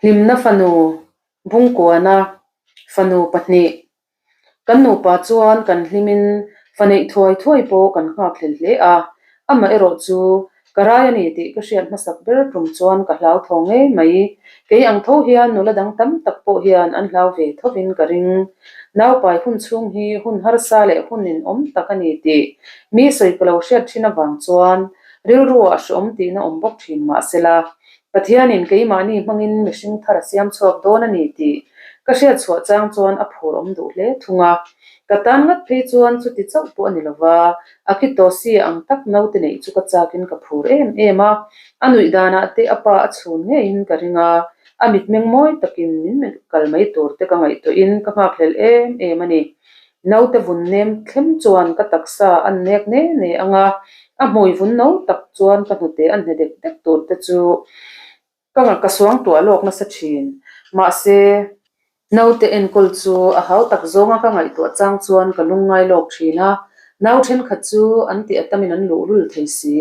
Hlimna fanu Bungkuana fanu pahnih kan nupa chuan kan hlimin fa neih thuai thuai pawh kan nghakhlel hle a, amaherawh chu ka rai a ni tih ka hriat hmasak ber tum chuan ka hlauthawng ngei mai. Kei ang tho hian nula dang tam tak pawh hian an hlau ve thovin ka ring. Naupai hun chhung hi hun harsa leh hun inawm tak a ni tih mi sawi ka lo hriat thin avang chuan rilruah a hreawm tihna awm bawk thin mahsela Pathianin keimahni hmangin mihring thar a siam chhuak dawn a ni tih ka hriat chhuah chang chuan a phur awm duh hle thung a. Ka tan ngat phei chuan chuti chauh pawh a ni lova, Akitosi ang tak naute neih chu ka chakin ka phur em em a. A nuih danah te a pa a chhun ngeiin ka ring a, a mitmeng mawi takin min melh kal mai tur te ka ngaihtuahin ka nghakhlel em em a ni. Naute vun nem thlem chuan ka taksa a nek ne ne ang a, a hmui vun no tak chuan ka hnute a hne dek dek tur te chu ka ka suangtuah lawk nasa thin. Mahse, naute enkawl chu a hau tak zawnga ka ngaihtuah chang chuan ka lungngai lawk thin a, nau thenkhat chu an tih atamin an luhlul thei si.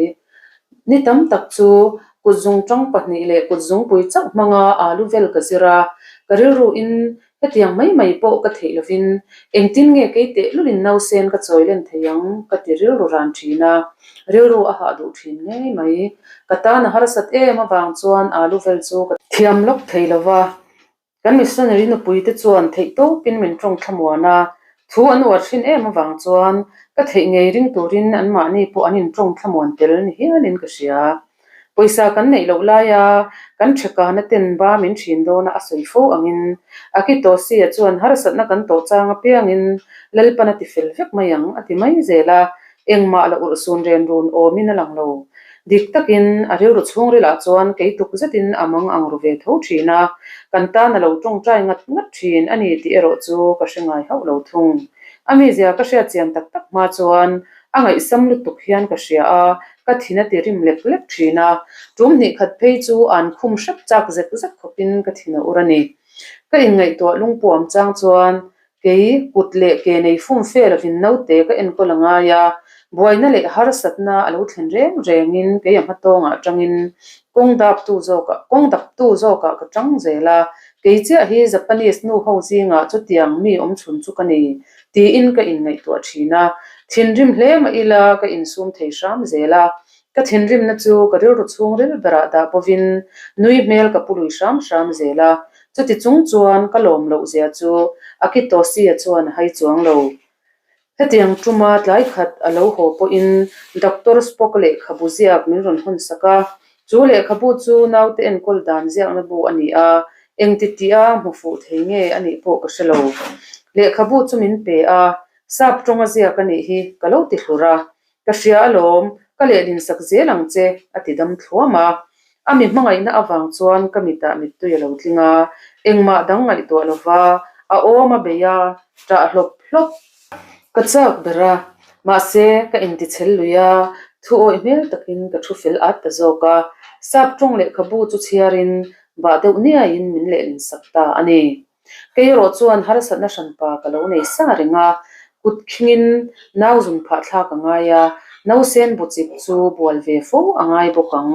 Ni tam tak chu kut zungtang pahnih leh kut zungpui chauh hmanga alu vel ka zir a, ka rilruin Hetiang mai mai pawh ka theih lovin engtin nge kei tehlulin nausen ka chawi len thei ang ka ti rilru ran thin a, rilru a hah duh thin ngei mai. Ka tan a harsat em avang chuan alu vel chu ka thiam lawk thei lo va, kan missionary nupui te chuan theih tawpin min tawng thlamuan a, thu an uar thin em avang chuan ka theih ngei ring turin anmahni pawh an intawng thlamuan tel ni hialin ka hria. Pawisa kan neih loh laia kan thekana ten ba min thin dawna a sawi fo angin Akitosia chuan harsatna kan tawh chang apiangin Lalpan a ti fel vek mai ang a ti mai zel a, engmah la urhsun ren run awmin a lang lo. Dik takin a rilru chhungrilah chuan kei tuk zetin a mang ang ru ve tho thin a, kan tan a lo tawngtai ngat ngat thin a ni tih erawh chu ka hre ngai hauh lo thung. A mizia ka hriat chian tak tak hma chuan A ngaihsam lutuk hian ka hria a, ka thin a ti rim lek lek thin a. Tum hnih khat phei chu an khum hrep chak zek zek khawpin ka thin a ur a ni. Ka inngaihtuah lungpuam chang chuan kei kut leh ke nei fum fe lovin naute ka enkawl a ngai a, buaina leh harsatna a lo thlen reng rengin kei a hmatawngah tangin kawng daptu zawkah kawng daptu zawkah ka tang zel a, kei chiah hi Japanese nu ho zingah chutiang mi awmchhun chu ka ni. Tiin ka inngaihtuah thin a, thinrim hle mah ila ka insum thei hram zel a, ka thinrimna chu ka rilru chhungril berah dah bovin nui hmel ka pu lui hram hram zel a, chuti chung chuan ka lawm loh zia chu Akitosia chuan a hai chuang lo. Hetiang tuma tlai khat a lo haw pawhin Doctor Spock lehkhabu ziak min rawn hawn sak a, Chu lehkhabu chu naute enkawl dan ziakna bu a ni a, engti tia hmu fuh thei nge a nih pawh ka hre lo. Lehkhabu chu min pe a, sap tawnga ziak a nih hi ka lo ti hlur a, ka hria alawm, ka lehlin sak zel ang che a ti dam thluam a. A mi hmangaihna avang chuan ka mitah mittui a lo tling a, engmah dang ngaihtuah lova a awm a bei a, ṭah hlawp hlawp. Ka chak ber a, mahse ka intichhel lui a, thu awih hmel takin ka thu fel at ta zawk a, sap tawng lehkhabu chu chhiarin bah deuh niaiin min lehlin sak ta a ni. Kei erawh chuan harsatna hranpa ka lo nei sa reng a, kut khingin nau zun phah thlak a ngai a, nausen bu chip chu bual ve fo a ngai bawk ang.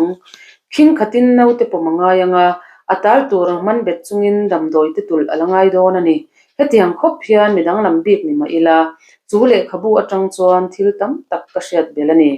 Khing khatin naute pawm a ngai ang a, a tal tur ang man bet chungin damdawi te tulh a la ngai dawn a ni. Hetiang khawp hian mi danglam bik ni mah ila, chu lehkhabu atang chuan thil tam tak ka hriat belh a ni.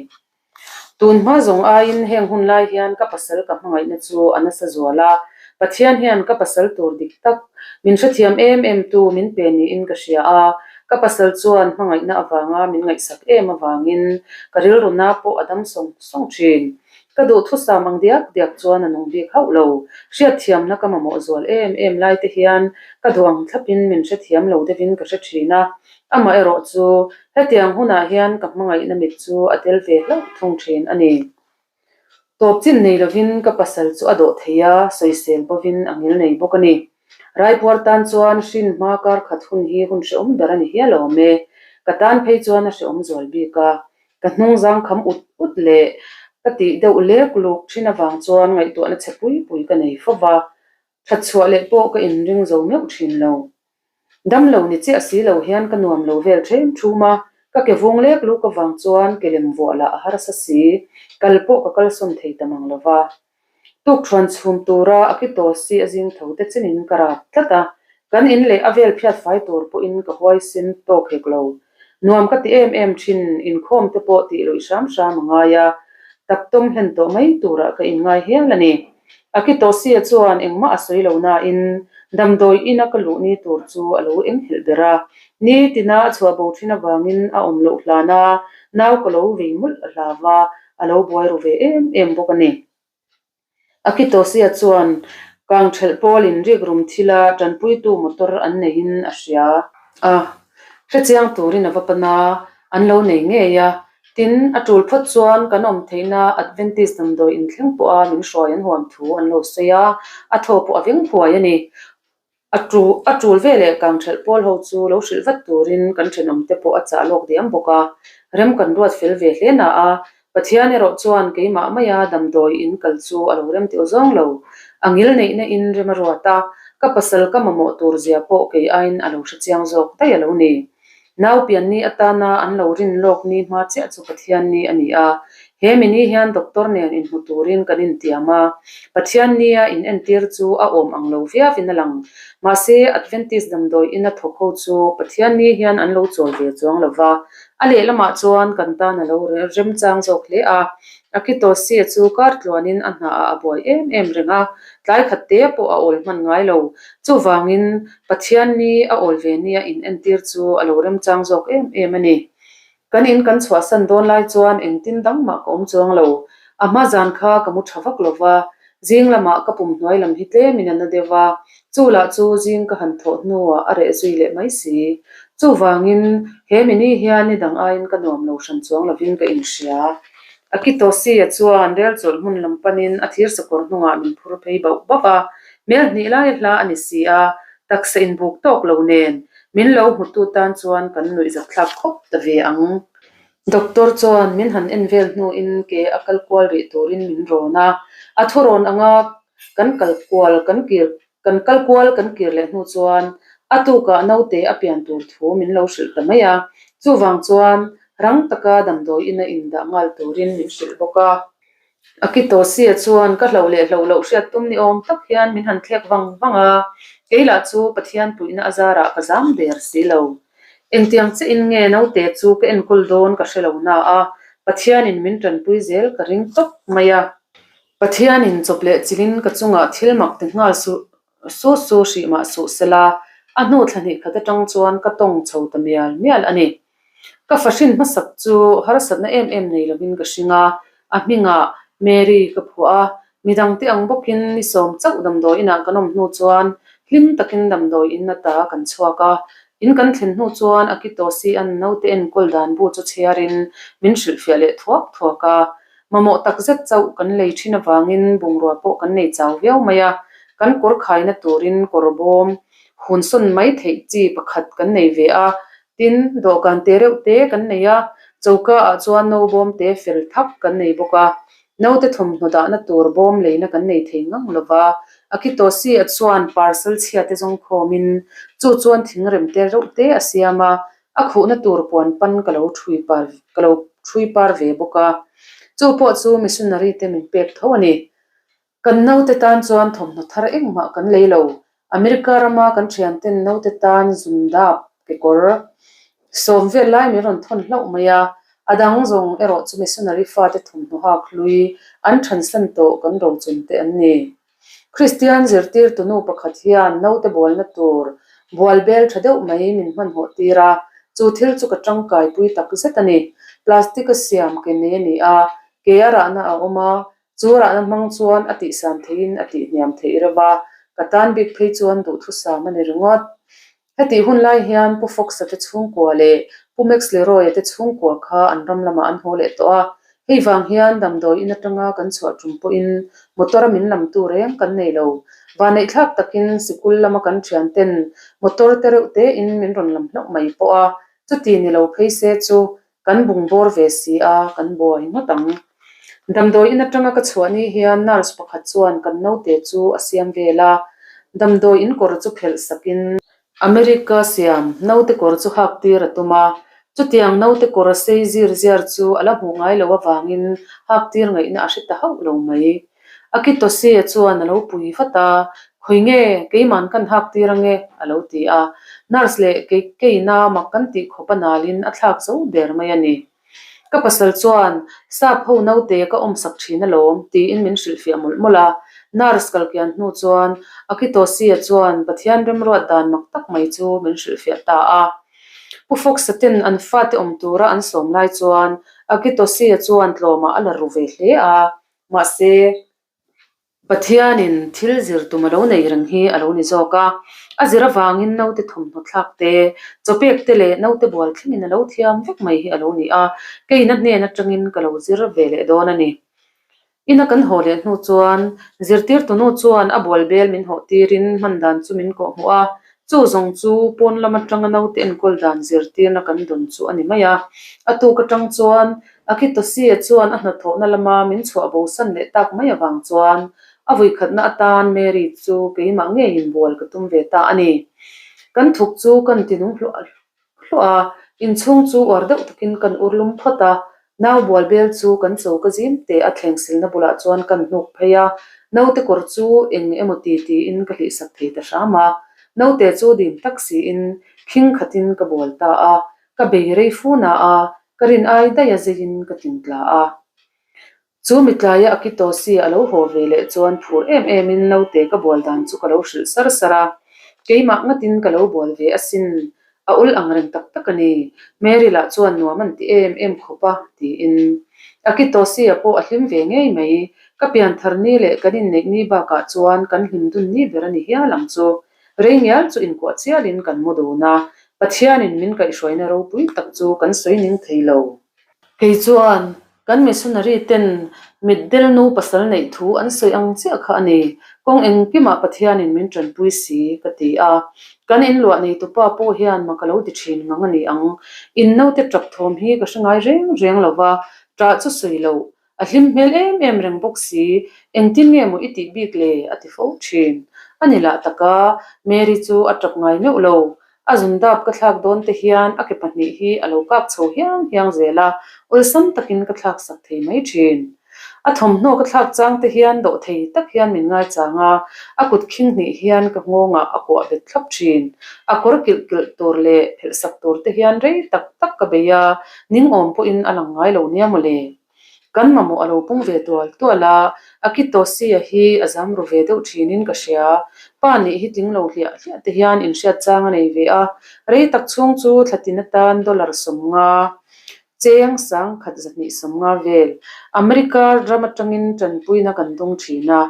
Tun hma zawng aiin heng hun lai hian ka pasal ka hmangaihna chu a nasa zual a, Pathian hian ka pasal tur dik tak, min hrethiam em em tu min pe niin ka hria a, ka pasal chuan hmangaihna avanga min ngaihsak em avangin ka rilruna pawh a dam sawng sawng thin. Ka duhthusam ang diak diak chuan a nung bik hauh lo. Hriatthiamna ka mamawh zual em em lai te hian ka duh ang thlapin min hrethiam lo deuhin ka hre thin a. Amah erawh chu hetiang hunah hian ka hmangaihna mit chu a tel ve hlauh thung thin a ni. Tawp chin nei lovin ka pasal chu a dawh thei a, sawisel bovin a ngil nei bawk a ni. Raipuar tan chuan hrin hma kar khat hun hi hun hrehawm ber a ni hial awm e. Ka tan phei chuan a hrehawm zual bik a. Ka hnung zang kham ut ut leh ka tih deuh lek luk thin avang chuan ngaihtuahna chhe pui pui ka nei fo va, that chhuah leh pawh ka inring zo meuh thin lo. Dam lo ni chiah si lo hian ka nuam lo vel ṭhem ṭhum a, ka ke vung lek luk avang chuan ke lem vuah lah a harsa si, kal pawh ka kalsawn thei ta mang lo va. Tukṭhuan chhum tura a ki tawsi a zing tho te chenin ka rap tlat a, kan in leh a vel phiat fai tur pawhin ka huaisen tawk hek lo. Nuam ka ti em em thin, inkhawm te pawh tih luih hram hram a ngai a, tak tawm hlen tawh mai turah ka inngai hial a ni. A ki tawsia chuan engmah a sawi lo nain damdawi ina ka luh ni tur chu a lo enghelh ber a, ni tina a chhuah bo thin avangin a awm loh hlan a, nau ka lo vei mawlh a hlau a, a lo buai ru ve em em bawk a ni. Akitosia chuan kangthelh pawlin rikrum thila tanpuitu motor an neiin a hria a, hrechiang turin a va pan a, an lo nei ngei a. Tin, a tul phawt chuan kan awm theihna Adventist damdawi inthleng pawha min hruai an huam thu an lo sawi a, a thaw pawh a veng huai a ni. A tu a tul veleh kangthelh pawl ho chu lo hrilh vat turin kan thenawm te pawh a chah lawk diam bawk a, rem kan ruat fel ve hle na a, Pathian erawh chuan keimah maia damdawi in kal chu a lo rem tih zawng lo. A ngil neihna in rem a ruat a, ka pasal ka mamawh tur zia pawh kei aiin a lo hrechiang zawk daih a lo ni. Nau pian ni atana an lo rin lawk ni hma chiah chu Pathian ni a ni a. He mi ni hian doctor nen inhmu turin kan intiam a. Pathian nia inentir chu a awm ang lo viauin a lang. Mahse, Adventist damdawi ina thawk ho chu Pathian ni hian an lo chawl ve chuang lo va. A lehlamah chuan kan tan a lo remchang zawk hle a. Akitosia chu kar tluanin a hnaah a buai em em reng a, tlai khat te pawh a awl hman ngai lo. Chuvangin, Pathian ni a awl ve nia in entir chu a lo remchang zawk em em a ni. Kan in kan chhuahsan dawn lai chuan engtin dang mah ka awm chuang lo. A hma zan kha ka mu tha vak lo va, zing lamah ka pum hnuai lam hi tlemin a na deuh va, chu lah chu zing ka han thawh hnuah a reh zui leh mai si. Chuvangin he mi ni hian ni dang aiin ka nuam lo hran chuang lovin ka inhria. Akitosia chuan rel chawlh hmun lam panin a thir sakawr hnungah min phur phei bauh bauh a, Hmel hnih lai a hla a ni si a, taksa inbuk tawk lo nen min lo hmutu tan chuan kan nuih zatthlak khawp ta ve ang. Doctor chuan min han en vel hnuin ke a kal kual rih turin min rawn a, a thurawn anga kan kal kual kan kir kan kal kual kan kir leh hnu chuan a tukah naute a pian tur thu min lo hrilh ta mai a, chuvang chuan rang taka damdawi ina indah nghal turin min hrilh bawk a. Akitosia chuan ka hlauh leh hlauh loh hriat tum ni awm tak hian min han thlek vang vang a, kei lah chu Pathian puihna a zarah ka zam der si lo. Engtiang che in nge naute chu ka enkawl dawn ka hre lo na a, Pathianin min tanpui zel ka ring tawp mai a. Pathianin chawp leh chilhin ka chungah thil mak ti nghal suh su su hrih mah suh sela, a hnu thla hnih khat atang chuan ka tawng chho ta mial mial a ni. Ka fahrin hmasak chu harsatna em em nei lovin ka hring a, a hmingah Mary ka phuah a, midangte ang bawkin ni sawm chauh damdawi inah kan awm hnu chuan hlim takin damdawi in ata kan chhuak a. In kan thlen hnu chuan Akitosi'an naute enkawl dan bu chu chhiarin min hrilhfiah leh thuak thuak a. Mamawh takzet chauh kan lei thin avangin bungrua pawh kan nei chau viau mai a, kan kawr khaina turin kawr bawm hunsawn mai theih chi pakhat kan nei ve a, Tin, dawhkan te reuh te kan nei a, choka ah chuan no bawm te fel thak kan nei bawk a. Naute thawmhnaw dahna tur bawm leina kan nei thei ngang lo va, Akitosi a chuan parcel chhia te zawng khawmin chu chuan thingrem te reuh te a siam a, a khuhna tur puan pan ka lo thui par ka lo thui par ve bawk a. Chu pawh chu missionary te min pek tho a ni. Kan naute tan chuan thawmhnaw thar engmah kan lei lo. America rama kan thianten naute tan zundap kekawr sawm vel lai min rawn thawn hlauh mai a, a dang zawng erawh chu missionary fate thawmhnaw hak hlui an thansan tawh kan rochun te an ni. Kristian zirtirtu nu pakhat hian naute bualna tur bual bel tha deuh mai min hmanhmawh tir a, chu thil chu ka tangkai pui tak zet a ni. Plastic a siam ke nei a ni a, ke a rahna a awm a, Chu rahna hmang chuan a tihsam theihin a tihhniam theih reuh a, ka tan bik phei chuan duhthusam a ni ringawt. Hetih hun lai hian Pu Fox-a te chhungkua leh Pu Max Leroy-a te chhungkua kha an ram lamah an haw leh tawh a, hei vang hian damdawi in atanga kan chhuah tum pawhin motor-a min lamtu reng kan nei lo. Vanneihthlak takin sikul lama kan thianten motor te reuh tein min rawn lam hlauh mai pawh a, chuti ni lo phei se chu Kan bung bawr ve si a, kan buai ngawt ang. Damdawi in atanga ka chhuah ni hian nurse pakhat chuan kan naute chu a siam vel a, damdawi in kawr chu phelh sakin, America siam naute kawr chu hak tir a tum a, chutiang naute kawr a sei zir ziar chu a la hmuh ngai lo avangin hak tir ngaihna a hre ta hauh lo mai. Akitosi-a chuan a lo pui vat a, Khawi nge, keiman kan hak tir ange, a lo ti a. Nurse leh kei keina mak kan tih khawp a nalin a thlak zo der mai a ni. Ka pasal chuan, Sap ho naute ka awmsak thin alawm, tiin min hrilhfiah mawlh mawlh a. Nurse kalkian hnu chuan Akitosi-a chuan Pathian remruat dan mak tak mai chu min hrilhfiah ta a. Pu Fox-a ten an fate awm tura an sawm lai chuan Akitosi-a chuan tlawmah a la ru ve hle a, mahse, Pathianin thil zir tum a lo nei reng hi a lo ni zawk a, a zir avangin naute thawmhnaw thlak te, chawpek te leh naute bual thlengin a lo thiam vek mai hi a lo ni a, keina hnen atangin ka lo zir ve leh dawn a ni. Ina kan haw leh hnu chuan zirtirtu nu chuan a bual bel min hawh tirin hman dan chu min kawhhmuh a, chu zawng chu pawn lam atanga naute enkawl dan zirtirna kan dawn chu a ni mai a. A tuk atang chuan Akitosia chuan a hnathawhna lama min chhuah bosan leh tak mai avang chuan a vawikhatna atan Mary chu keimah ngeiin bual ka tum ve ta a ni. Kan thuk chu kan tinung hluah hluah a, inchhung chu uar deuh takin kan ur lum phawt a, nau bual bel chu kan choka zim teh a thleng silna bulah chuan kan hnuk phei a, naute kawr chu eng emaw ti tiin ka hlihsak thei ta hram a, naute chu dim tak siin khing khatin ka bual ta a, ka bei rei fu na a, ka rin ai daih a zeiin ka tling tla a. Chu mitlaia Akitosi a lo haw ve leh chuan phur em emin naute ka bual dan chu ka lo hrilh sar sar a, keimah ngatin ka lo bual ve asin, a ul ang reng tak tak a ni, Mary lah chuan nuam an ti em em khawp a, tiin. Akitosi-a pawh a hlim ve ngei mai, ka pianthar ni leh kan inneih ni bakah chuan kan hlim dun ni ber a ni hial ang chu. Rei ngial chu inkuah chialin kan mu dun a, Pathianin min kaihhruaina ropui tak chu kan sawi ning thei lo. Kei chuan kan missionary ten mitdel nu pasal neih thu an sawi ang chiah kha a ni, kawng engkimah Pathianin min tanpui si ka ti a. Kan inluah neitupa pawh hian mak a lo ti thin ngang a ni ang. In naute tap thawm hi ka hre ngai reng reng lo va, ṭah chu sawi loh A hlim hmel em em reng bawk si, engtin nge maw i tih bik le? a ti fo thin. A ni lah taka, Mary chu a tap ngai meuh lo. A zundap ka thlak dawn te hian a ke pahnih hi a lo kak chho hiang hiang zel a, awlsam takin ka thlak sak thei mai thin. A thawmhnaw ka thlak chang te hian dawh thei tak hian min ngaichang a, a kut khing hnih hian ka nghawngah a kuah bet thlap thin. A kawr kilh kilh tur leh phelh sak tur te hian rei tak tak ka bei a, ning awm pawhin a lang ngai lo nia mawle. Kan mamawh a lo pung ve tual tual a, Akitosia hi a zam ru ve deuh thinin ka hria. Pa nih hi tling lo hliah hliah te hian inhriat chang a nei ve a, rei tak chhung chu thla tin atan dollar 50, cheng sangkhat zahnih 50 vel America ram atangin tanpuina kan dawng thin a,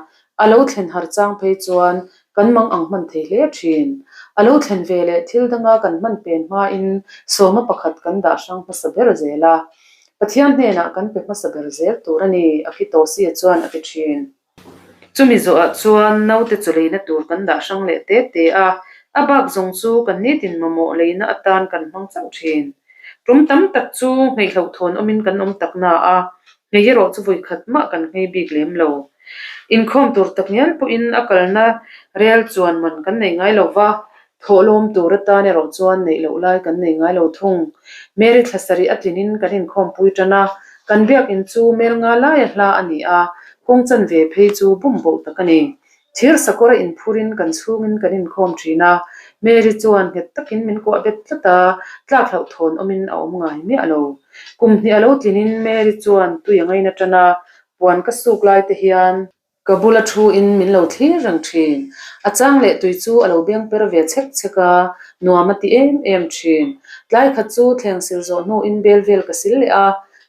a lo thlen har chang phei chuan kan mang ang hman thei hle thin. A lo thlen ve leh thil danga kan hman pen hmain sawma pakhat kan dah hrang hmasa ber zel a. Pathian hnenah kan pe hmasa ber zel tur a ni, Akitosia chuan a ti thin. Chumi zawhah chuan naute chaw leina tur kan dah hrang leh te te a, a bak zawng chu kan nitin mamawh leina atan kan hmang chauh thin. Tum tam tak chu ngheihloh thawn awmin kan awm tak na a, nghei erawh chu vawikhat mah kan nghei bik lem lo. Inkhawm tur takngial pawhin a kalna rel chuan man kan nei ngai lo va, Thawhlawm tur atan erawh chuan neih loh lai kan nei ngai lo thung. Mary thla sarih a tlinin kan inkhawmpui tan a, kan biakinn chu mel nga laia hla a ni a, kawng chanve phei chu bum boh tak a ni. Thir sakawr a inphurin kan chhungin kan inkhawm thin a, Mary chuan nghet takin min kuah bet tlat a, tlak hlauh thawn awmin a awm ngai miah lo. Kum hnih a lo tlinin Mary chuan tui a ngaina tan a, puan ka suk lai te hian, Ka bula thu in min lo thlir reng thin. A chang leh tui chu a lo beng per ve chhek chhek a, nuam a ti em em thin. Tlai khat chu thleng sil zawh hnu in bel vel ka sil leh a,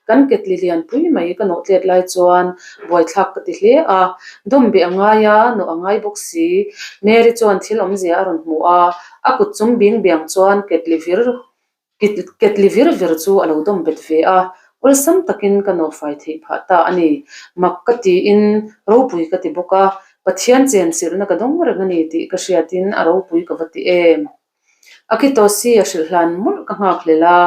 kan ketli lian pui mai ka nawh tlet lai chuan buaithlak ka ti hle a, dawm beh a ngai a, nawh a ngai bawk si. Mary chuan thil awmzia a rawn hmu a, a kut chung bing biang chuan ketli vir Ketli vir vir chu a lo dawm bet ve a, awlsam takin ka nawhfai theih phah ta a ni. Mak ka tiin ropui ka ti bawk a, Pathian chenchilhna ka dawng reng a ni tih ka hriatin a ropui ka va ti em. Akitosi a hrilh hlan mawlh ka nghak hlel a,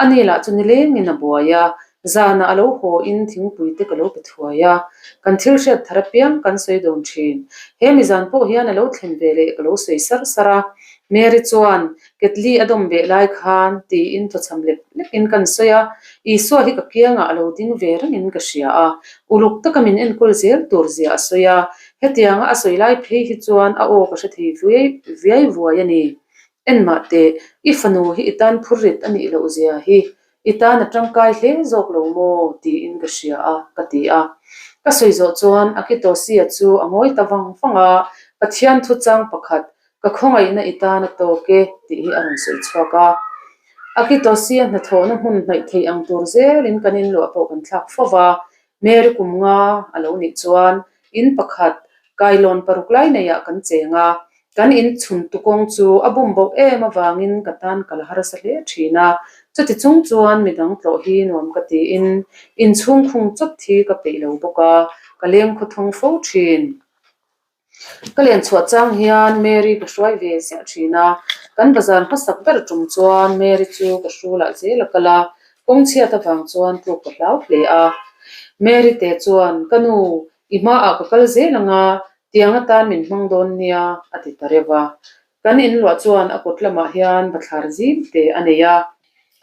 ani lah chu nilengin a buai a. Zanah a lo haw in thingpui te ka lo pe thuai a, kan thil hriat thar apiang kan sawi dawn thin. He mi zan pawh hian a lo thlen ve leh ka lo sawi sar sar a. Mary chuan, Ketli a dawm beh lai khan tiin thawchham lek lekin kan sawi a, Isua hi ka kiangah a lo ding ve rengin ka hria a, uluk taka min enkawl zel tur zia a sawi a, hetianga a sawi lai phei hi chuan a aw ka hre thei viai viai vuai a ni. Enmah teh, i fanu hi i tan phurrit a nih loh zia hi I tan a tangkai hle zawk lo maw? tiin ka hria a, ka ti a. Ka sawi zawh chuan Akitosia chu a ngawi ta vang vang a, Pathian thu chang pakhat, ka khawngaihna i tan a tawk e, tih hi a rawn sawi chhuak a. Akitosia hnathawhna hmun hnaih theih ang tur zelin kan inluah pawh kan thlak fo va, Mary kum nga a lo nih chuan in pakhat kailawn paruk lai neiah kan cheng a, kan in chhun tu kawng chu a bum boh em avangin ka tan ka la harsa hle thin a, chuti chung chuan midang tlawh hi nuam ka tiin inchhung khung chawp thi ka peih lo bawk a, ka leng khawthawng fo thin. Ka len chhuah chang hian Mary ka hruai ve ziah thin a, kan bazar hmasak ber tum chuan Mary chu ka hrulah zel a kal a, kawng chhiat avang chuan tluk ka hlau hle a. Mary te chuan, Ka nu, i hmaah ka kal zel ang a, tiang atan min hmang dawn nia, a ti ta reuh a. Kan inluah chuan a kut lamah hian bathlar zim te a nei a.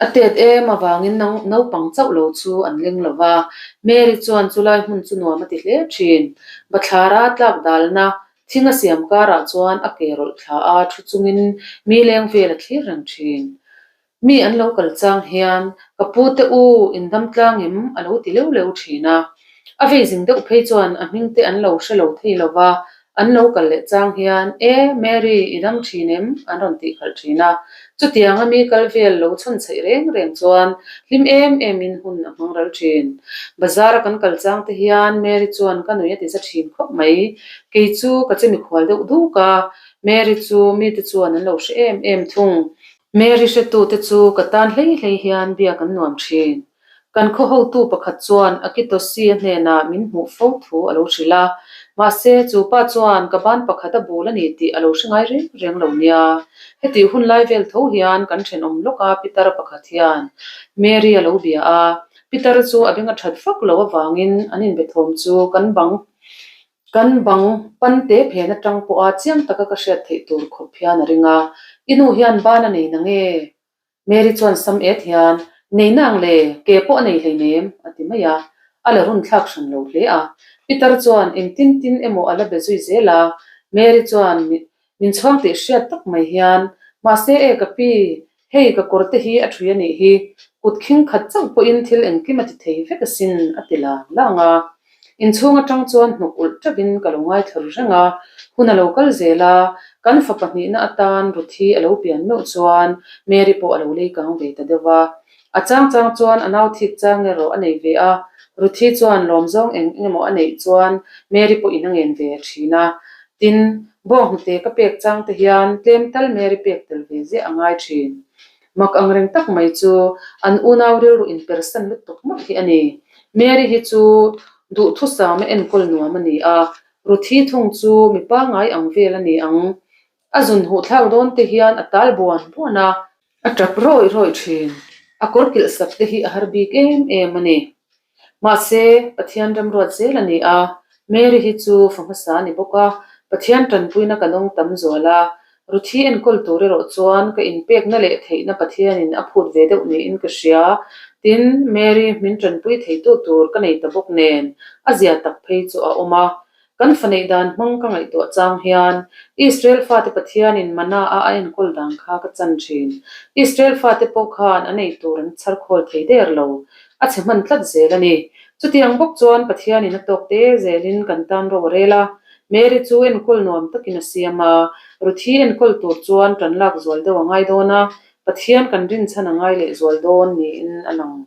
A tet em avangin naupang chauh lo chu an leng lo va, Mary chuan chulai hmun chu nuam a ti hle thin. Bathlara tlak dalna thing a siam karah chuan a ke rawlh thla a thu chungin mi leng vel a thlir reng thin. Mi an lo kal chang hian, Ka pu te u, in dam tlang em? a lo ti leuh leuh thin a. A vei zing deuh phei chuan a hming te an lo hre lo thei lo va, an lo kal leh chang hian, E, Mary, i dam thin em? an rawn tih khalh thin a. Chutianga mi kal vel lo chhawn chheih reng reng chuan hlim em emin hun a hmang ral thin. Bazar-a kan kal chang te hian Mary chuan ka nui a ti za thin khawp mai. Kei chu ka che mikhual deuh duk a, Mary chu mite chuan an lo hre em em thung. Mary hretute chu ka tan hlei hlei hian biak an nuam thin. Kan khaw hotu pakhat chuan Akitosi-a hnenah min hmuh fo thu a lo hrilh a, mahse chu pa chuan ka ban pakhat a bul a ni tih a lo hre ngai reng reng lo nia. Hetih hun lai vel tho hian kan thenawm lawka Pitar pakhat hian Mary a lo bia a, Pitar chu a beng a that vak lo avangin an inbethawm chu kan bang Kan bang pante phen atang pawha chiang taka ka hriat theih tur khawp hian a ring a, I nu hian ban a nei na nge? Mary chuan sam et hian, Nei na ang le, ke pawh a nei hleinem, a ti mai a. A la run thlak hran lo hle a. Peter chuan engtin tin emaw a la be zui zel a, Mary chuan min chhuang tih hriat tak mai hian, Mahse e ka pi, hei ka kawr te hi a thui a nih hi, kut khing khat chauh pawhin thil engkim a ti thei vek asin, a ti lang lang a. Inchhung atang chuan hnuk ulh teuhin ka lo ngaithla ru reng a, hun a lo kal zel a, kan fa pahnihna atan Ruthi a lo pian meuh chuan Mary pawh a lo lei kang ve ta deuh va. A chang chang chuan a nau thik chang erawh a nei ve a, Ruthi chuan lawmzawng eng eng emaw a neih chuan Mary pawhin a ngen ve thin a. Tin, bawnghnute ka pek chang te hian tlem tal Mary pek tel ve ziah a ngai thin. Mak ang reng tak mai chu an unau rilru inpersan lutuk mawlh hi a ni. Mary hi chu duhthusam a enkawl nuam a ni a, Ruthi thung chu mi pangngai ang vel a ni ang. A zun huh thlak dawn te hian a tal buan buan a, a tap rawih rawih thin. A kawr kilh sak te hi a har bik em em a ni. Mahse, Pathian remruat zel a ni a, Mary hi chu fa hmasa a ni bawk a, Pathian tanpuina ka dawng tam zual a, Ruthi enkawl tur erawh chuan ka inpekna leh theihna Pathianin a phut ve deuh niin ka hria. Tin, Mary min tanpui theitu tur ka nei ta bawk nen, a zia tak phei chu a awm a. Kan fa neih dan hmang ka ngaihtuah chang hian Israel fate Pathianin mana a a enkawl dan kha ka chan thin. Israel fate pawh khan an ei tur an chhar khawl thei der lo. A chhe hman tlat zel a ni. Chutiang bawk chuan Pathianin a tawk te zelin kan tan ro a rel a. Mary chu enkawl nuam takin a siam a. Ruthi enkawl tur chuan tan lak zual deuh a ngai dawn a, Pathian kan rinchhan a ngai leh zual dawn niin a lang.